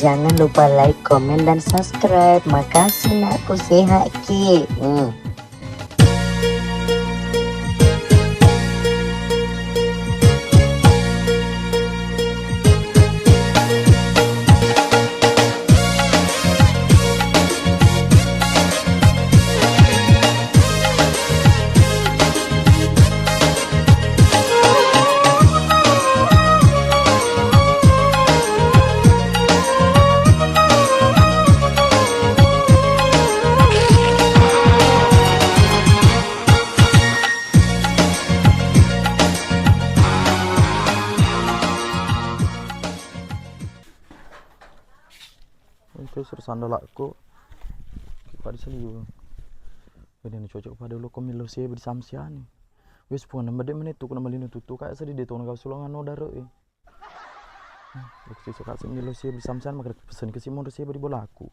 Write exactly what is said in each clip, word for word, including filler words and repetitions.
Jangan lupa like, komen, dan subscribe. Makasih, nakku, sehat ki. Hmm. Engka sura sandalakku. Pada saliweng. Bene cocok pada lo ko millau seba di Samsiani. Wes, puang namba de' menettu ko namalino tuttu ka sedi de' tona kau sulangano daro e. Waktu itu kak millau seba di Samsiani, maka pesen ke si monro seba di bolaku.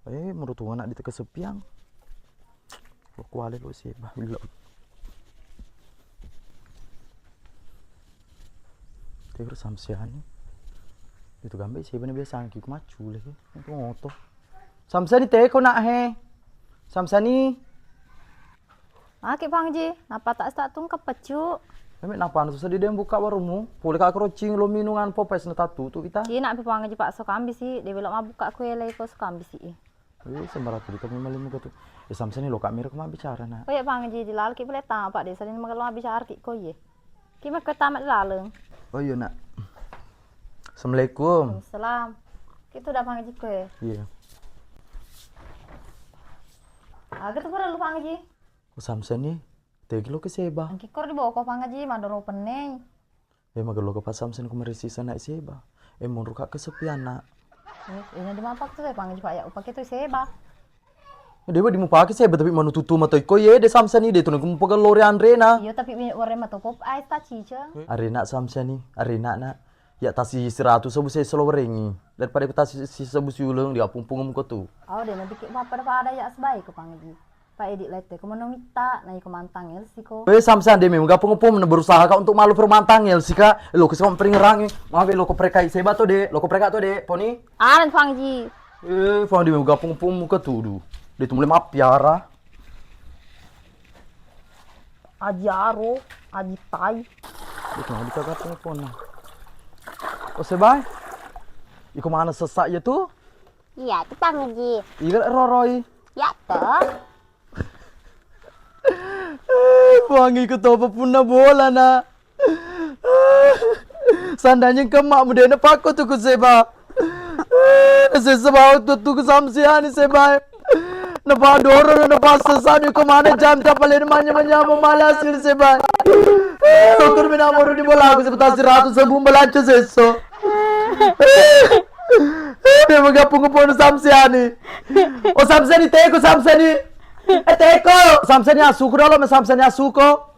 Eh, monro tu anak di teka sepiang. Lo kuale lo seba, lo. Tero Samsiani. Itu gambe seba na biasa ki macule ki. Itu ngoto. Samsiani teko nak he. Samsiani. Maki Pangji, napa tak tak tungkap pecu. Meme napa anu susah di dem buka warungmu? Pole kak keroncing lo minum anu popes na tatu tu kita. Cina pi Pangji pak so kambi si, de' belok mabbuka kue lei ko so kambi si. Eh, sembarang tu di kami malimu ke tu. Eh, Samsiani lo kak mira ko mabbicara nak. Oh iya Pangji, di lalki pole tama pak de' salin magalo mabbicara ki ko iye. Ki mekko tama di laleng. Oh iya nak. Assalamualaikum. Salam. Ki tu da Pangji ko e. Iya. Aga tu perlu Pangji. Ko Samsiani, tegi lo ke seba. Engki kor di boko Pangji, madoro pennei. Eh, magello ke pa Samsiani ko marisi sana seba. Eh, monro kak kesepian nak. Eh, ina di mapa tu Pangji pak ya upake tu seba. Dewa di mupake seba tapi manu tutu mato iko ye de Samsiani de tu nengku mupagello ri anrena. Iyo tapi mi warre mato pop ais ta ciceng. Arena Samsiani, arena nak. Ya tasi seratus sebu seselo werengi. Daripada ku tasi si sebu siuleng di apung-pung muko tu. Au de nabiki pada-pada ya sebaik ko Pangji. Pak Edi lette ko mano mitta na iko mantang elsi ko. Eh Samsiani de memang gapung-pung na berusaha kak untuk malu permantang elsi kak. Lo ko sama peringerangi. Maaf lo ko prekai seba to de, lo ko preka to de. Poni. Aran Pangji. Eh, Pangji memang gapung-pung muka tudu. De tu mulai mappiara. Aji aro, aji tai. De tu mulai gapung-pung na. Oh sebai. Iko mana sesak ya tu? Iya tu Pangji. Iga roroi. Ya to. Eh, wangi ku topa punna bola na. Sandanya engka emmakmu de na pakko tu ku seba. Eh, na sesa bau tu tu ku Samsiani seba. Na padoro na pasesami ko mana jam tapale na manya manya mala hasil seba. Eh, ukur mina moru di bola aku seputar seratus sebu balanca seso. Eh, memang gapung ponu Samsiani. Oh Samsiani teko Samsiani. Eh teko Samsiani asuko dolo me Samsiani asuko.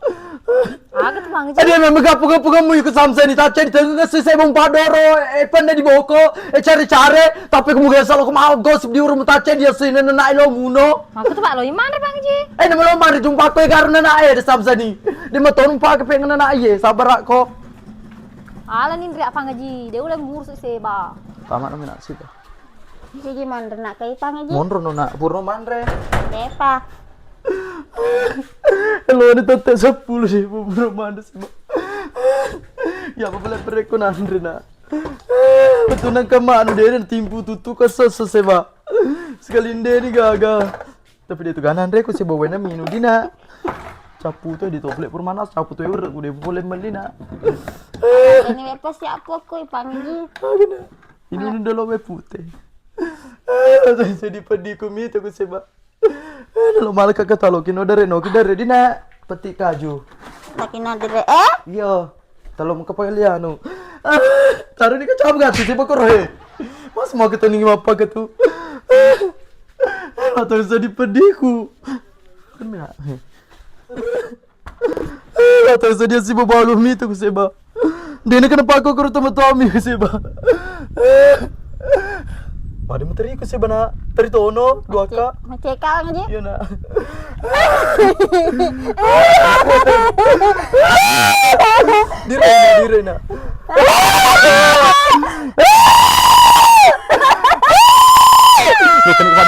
Aga tu Pangji. Ade memang gapung-gapung mu iko Samsiani tacca di tengah sesai bong padoro eh panda di boko eh cari-cari tapi kemudian selalu mau gosip di urung tacca dia sini nena ilo muno. Aku tu pak lo iman Pangji. Eh nama lo mari jumpa ko garna na eh Samsiani. Dia mau tolong pakai pengen na eh sabar ko. Ala ninri Pangji, de ulai murusu seba. Tamat nami nak sita. Sigi manre nak kai Pangji. Monro no nak, purno manre. Depa. Lo ni tette sepuluh sih, purno manre seba. Ya apa boleh pereko nanre nak. Betul nang kemana dia timpu tutu kesel seba. Sekali ini gagal. Tapi de tu ganang reko seba wena minu dina. Capu tu di toplek purmana, capu tu ure ku de pole melina. Ini wepa siapa ko Pangji. Agena. Ini unu dolo we pute. Jadi pedih ku mita ku seba. Lo malaka ke talo kino dare no ki dare dina petik kaju. Takina dire eh? Iyo. Talo muka pale anu. Taru ni kacau gati seba koro he. Mas mau kita ningi apa ke tu? Atau jadi pedihku. Kena. Atau sadia si babalu mitu ku seba. Dena kena pako kuru tama tami ku seba. Pada muteri ku seba na. Teri tono dua ka. Maceka lagi. Iya na. Dire na, dire na.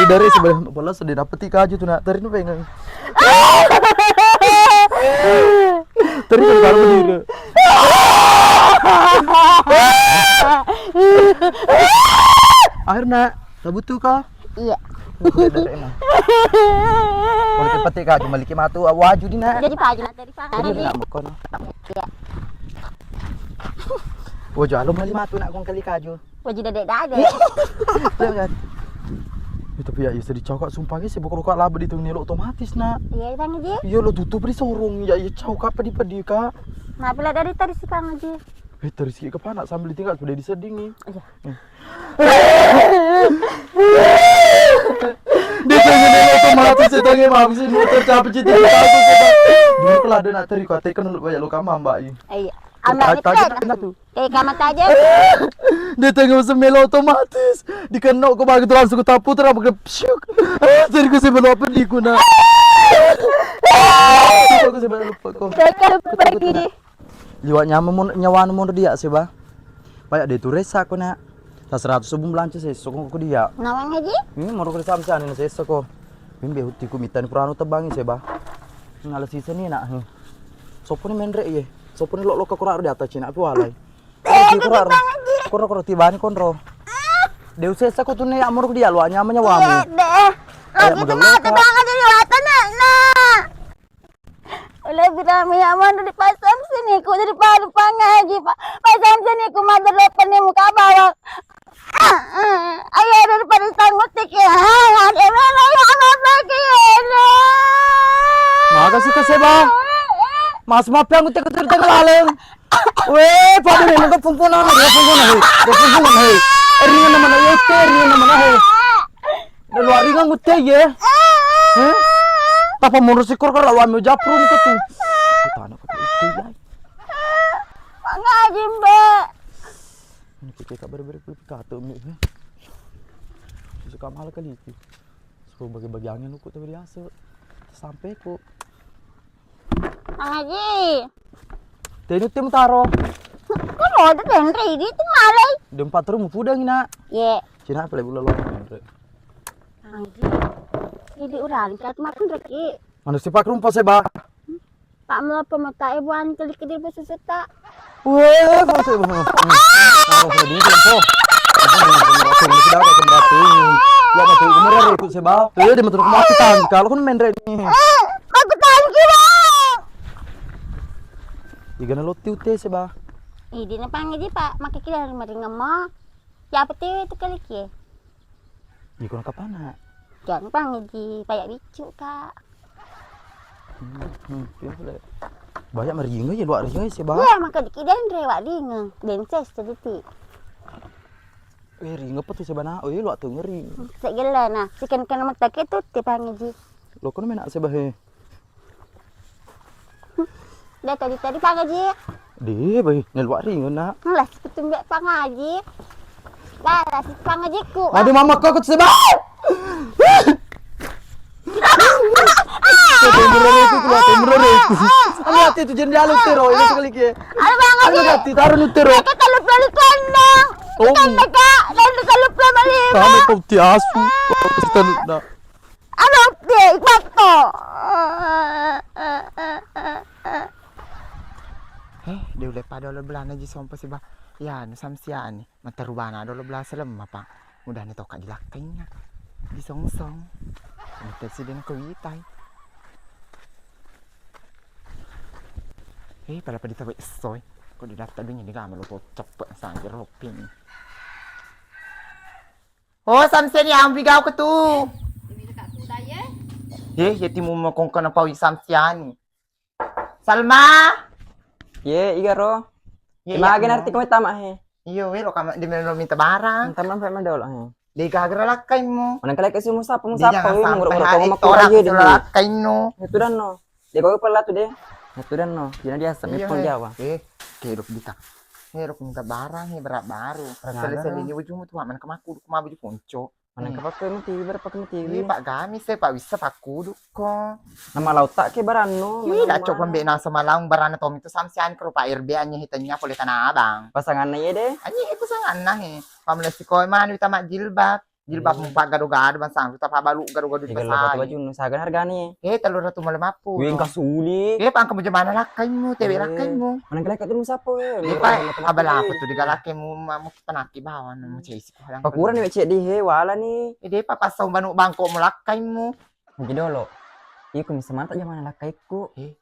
Dari sebelah bola sedih dapet tiga aja tuh nak. Tadi nu pengen. Tadi kan baru berdiri. Akhirnya, tak butuh kah? Iya. Boleh petik kah? Cuma liki matu, waju di nak. Jadi paju nak dari pagi. Jadi nak mukon. Iya. Waju alum lima tu nak kong kali kaju. Waju dade-dade. Iya kan? Eh, tapi ya, iya sedih cau kak, sumpah sih, bukan kak laba di tengah otomatis nak. Iya, Bang Haji. Iya lo tutup di sorong, ya iya cau kak, pedi-pedi kak. Maaf lah dari tadi sih Bang Haji. Eh, terus ke panak sambil ditinggal sudah disedingi. Iya. Dia pengen otomatis setange mau sih motor capek cita aku. Dulu kalau ada nak teri kau tekan dulu banyak lo kamar mbak i. Iya. Ambil itu. Eh, kamu aja. Dia tengah semelo otomatis. Dikenok ke bagi tuh langsung ketapu terus pakai syuk. Ah, jadi gue semelo apa di guna. Aku semelo lupa kok. Saya kan pergi. Liwat nyameng mon-, nyawanu monro dia seba. Banyak de tu resa ko nak. Sa seratus sebung belanja sesso ko dia. Nawang haji? Hmm, monro ko samsiani na sesso ko. Mimbe hutti ku mitani puranu tebangi seba. Ngala sisa ni nak. Sopo ni menre ye. Sopo ni lo lo ka kura di atas cina api walai. Kura kura. Kura kura tibani konro. De usesa ko tunne ya monro dia luwak nyameng nyawamu. Deh. Lagi tu mata banget jadi watan nak. Oleh bilang mi amang di pasang sini ku jadi palu pangaji pa-, pasang sini ku madar lepen ni muka bawang. Ayo daripada sanggup tiki. Ada mana ya apa lagi ya. Makasih ke seba. Mas maaf yang utek utek utek laleng. Weh, pada memang ke pumpunan, dia pumpunan hei. Dia pumpunan hei. Ringan nama na yote, ringan nama na hei. Luwak ringang utte ye. Heh? Tapa mundur sikor karo lawan me japrum ke tu. Tana ko utte ye. Mangaji, Mbak. Ini kita tak beri-beri kata mi. Suka malah kali itu. Suka bagi-bagi angin lu kok tapi biasa. Sampai kok. Mangaji. Tenu temu taro. Kan ada denre di itu malai. Dempat terus mu pudang nak. Ye. Cina apa lagi lo denre. Mangaji. Jadi orang kita makan reki. Manusia pak rumpa seba. Pak mau apa mau tak ibu an kali kecil besusu tak. Weh, apa seba. Apa seba ini kok. Apa yang mau aku mau tidak akan berarti. Lo mau tuh umur aku seba. Eh, dia mau terus mati tangkal. Aku main rek nih. Aku tangki, Bang. Igana lotti utte seba. Idi na pangaji, Pak. Makke kira maringeng mo. Ya apa tewe tu kali kie? Iko na kapana? Jangan pangaji, payak bicu, Kak. Hmm, hmm, iya, boleh. Banyak maringa ya, luak ringa seba. Iya, maka dikit dan rewak ringa. Denses tadi ti. Eh, ringa apa tu seba na? Oh, iya, luak tu ngeri. Segala na, sikan kena mata ke tu te pangaji. Lo kono mena seba he. Deh, tadi-tadi pangaji. Deh, bai, neluak ringan nak. Lah, seketumbek pangaji. Lah, lah, si pangajiku. Aduh, mama kok aku sebab. Kau beneran itu, kau beneran itu. Anu hati itu jadi alun tero, ini sekali ke. Aduh, pangaji. Anu hati taruh nu tero. Kata lu pelan-pelan dong. Oh. Kan dekat, dan dekat lu pelan-pelan. Kamu kau tiasu. Kau pelan nak. Anak dek, mata. Eh, de ulle pada lo belana ji sompa siba. Ya, nu samsiani. Mata rubana dolo bela selem apa. Mudah ni toka dilakkainna. Disongsong. Mata si den ko witai. Eh, pada pada tawe soi. Ko didatta dunya digame lo to ceppe sangger loping. Oh, Samsiani, ampi gau ketu. Ye, ye timu mokongkon apa wi Samsiani. Salma. Ye, iga ro. Ye, magi narti ko tama he. Iyo, we lo kama di melo minta barang. Tama pe madolo he. De gagara lakkaimmu. Manang kala ke si musapa, musapa, we mangura-ngura to makura ye de. Lakkainno. Itu dan no. De ko pella tu de. Itu dan no. Jadi dia asam pun Jawa. Eh, kedok dita. Kedok minta barang he berat baru. Rasale-sale ni wujumu tu mana kemaku kuma baju ponco. Maneng kapakku mati, berapa ke mati. Ih, Pak Gamis e, Pak Wissa pakkudukko. Nama lautak ke barannu. Ih, lacok pembe nasa malaung barana tomi tu Samsiani ke rupa R B anya hitanya pole Tanah Abang. Pasanganna ye de. Anya he pasanganna he. Pamlesi koe manu tama jilbab. Jilbab mu paggado-gado bangsang, tapabbalu gado-gado di pasai. Bajunnu saga hargani? Eh, tellu ratu lima puluh. Wih, engka suli. Eh, pangka mujamana lakkaimu, tewe lakkaimu. Maneng kelek tu musappo, eh. Apa apa tu digalakkaimu, mamu penaki bawang, mu cesi. Pakurani we ceddi he, wala ni. Eh, de pa passau banu bangko mu lakkaimu. Magi dolo. Iko mi semata jamana lakkaikku. Eh,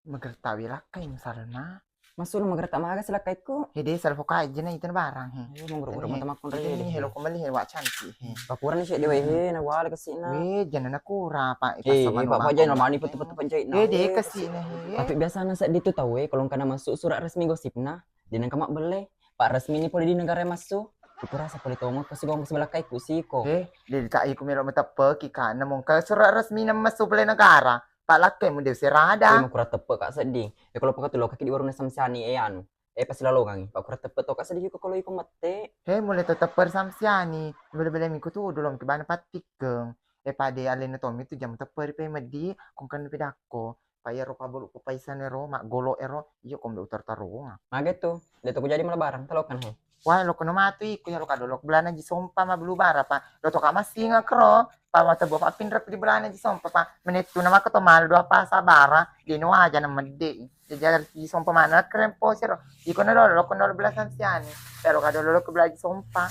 magerta we lakkai mu Salma. Masuk magerta maga si lakkaikku. Eh, de salfo kai jena itu barang he. Eh, menguruk-uruk mata makkon re. Ini he lo ko meli he wa cantik he. Pakurani ceddi we he, na wala kesina. We, jena na kura pa. Eh, eh, Pak, Pak, jena mani petu-petu penjahit na. Eh, de kesina he. Tapi biasana seddi tu tau e, kalau kana masuk surat resmi gosipna. De nengka mabbelle, pa resmi ni pole di negara massu. Iku rasa pole tongo ko sibawa massu lakkai ku siko. Eh, de ta iku melo mateppeki ka. Namo engka surat resmi na massu pole negara. Pa lakkai mu de serada. Eh, makura teppe ka sedding. Eh, kalau pakatu lo kaki di warung Samsiani, eh, anu. Eh, pasilalongangi. Pakura teppe to ka sedding ko kalau iko mette. Eh, mulai teteppe Samsiani. Bele-bele miku tu dolo ki bana pattikkeng. Eh, pade alena tommi tu jam teppe ri pe meddi, kongkan pedakko. Pa iyaro pabalu papaisana ero, maggolo ero, iyo kombe utar tarunga. Mage tu, de to kujadi mala barang, talokan he. Wah, lo kono matu iko, iyaro kado lo belana ji sompa ma belu bara pa. Lo to ka massinga kro, pa mata buah pa pinrep di belana ji sompa pa. Menettu nama ke to malu dua pasa bara, de no aja na medde. Jajar ji sompa mana keren posiro. Iko na dolo, lo kono lo bela Samsiani. Pero kado lo ke bela ji sompa.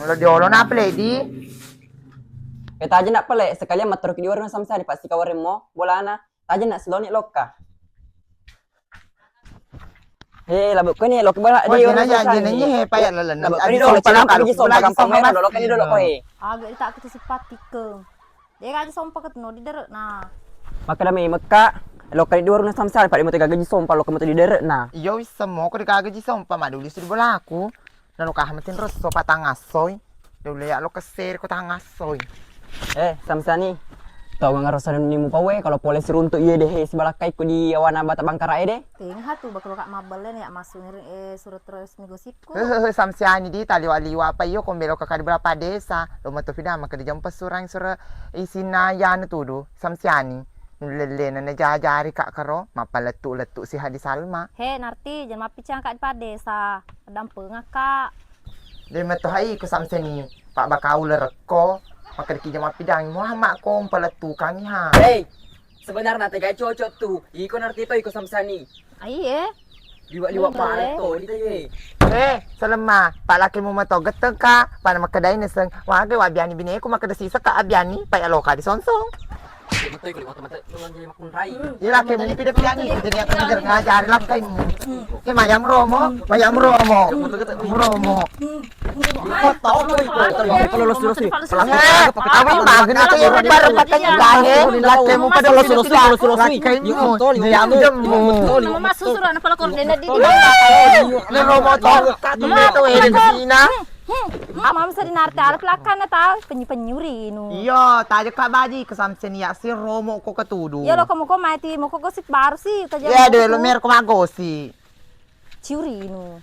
Lo diolo na pele di. Eh, taja nak pele, sekalian matteru ki di warung Samsiani, pasti kawareng mo bolana. Tajenna siloni lokka. He, labu koni lokka bala. Wah, dia jena orang ya, susah jena ni. Ni he, payah lalan. Labu koni dolo, cina kaji sompa gampang main dolo koni dolo ko he. Aga ita kita sipati ke. Dia kaji sompa ke no di derek na. Maka dami mekka lokka di warung Samsiani, pada mau gaji sompa lokka mau di derek na. Iyo, wis semua ko di gaji sompa, maduli sudah bolaku. Nalo kaha metin resso pa tangassoi. Dole ya lo kesser ko tangassoi. Eh, Samsiani. Tau ngarasa ni mupawe kalau pole siruntuk iye de he sibalakkai ko di awana bata bangkara e de. Tenga tu bakal kak mabelle ni ya masuk ni, eh, surat terus mi gosipku. Hehehe, Samsiani di taliwa-liwa apa iyo kombelo kakak di berapa desa. Lo metu pidama ke di jam pesurang sura isina ya anu tudu. Samsiani. Lellena najajari kak karo, mappalettu-lettu siha di Salma. He, Narti, jangan mappicang kak di padesa. Dampengakka. De metto hai ko Samsiani, Pak Bakau lerekko, makkedaki jama pidang Muhammad ko mpalettukangi ha. Hei, sebenarna tegai cocok tu, iko Narti to iko Samsiani. Ai, eh. Liwa-liwa pale to di te. Eh, Salemma, Pak laki mu meto geteng ka, pada makkedai neseng, wage wa biani bineku makkeda sisek ka abiani, Pak ya loka di songsong. Iya, laki mu pida piani, jadi aku ngajar, ngajari lakkai mu. Ini mayam romo, mayam romo, romo. Awi banget itu yang bar pakai jahe, lakkai mu pada lo sudah, lakkai mu, mayam jemu. Nama masuk surat apa lo kordena di dia? Ini romo to, ini to, ini Cina. Hmm, hmm, mama bisa di Narti alap lakana tau, penyu-penyu rinu. Iyo, taja ka baji ke Samsiani ya si romo ko ketudu. Iya, lo kamu ko mai ti, mau ko gosip baru sih, taja. Iya, deh, lo mer ko magosi. Ciurinu.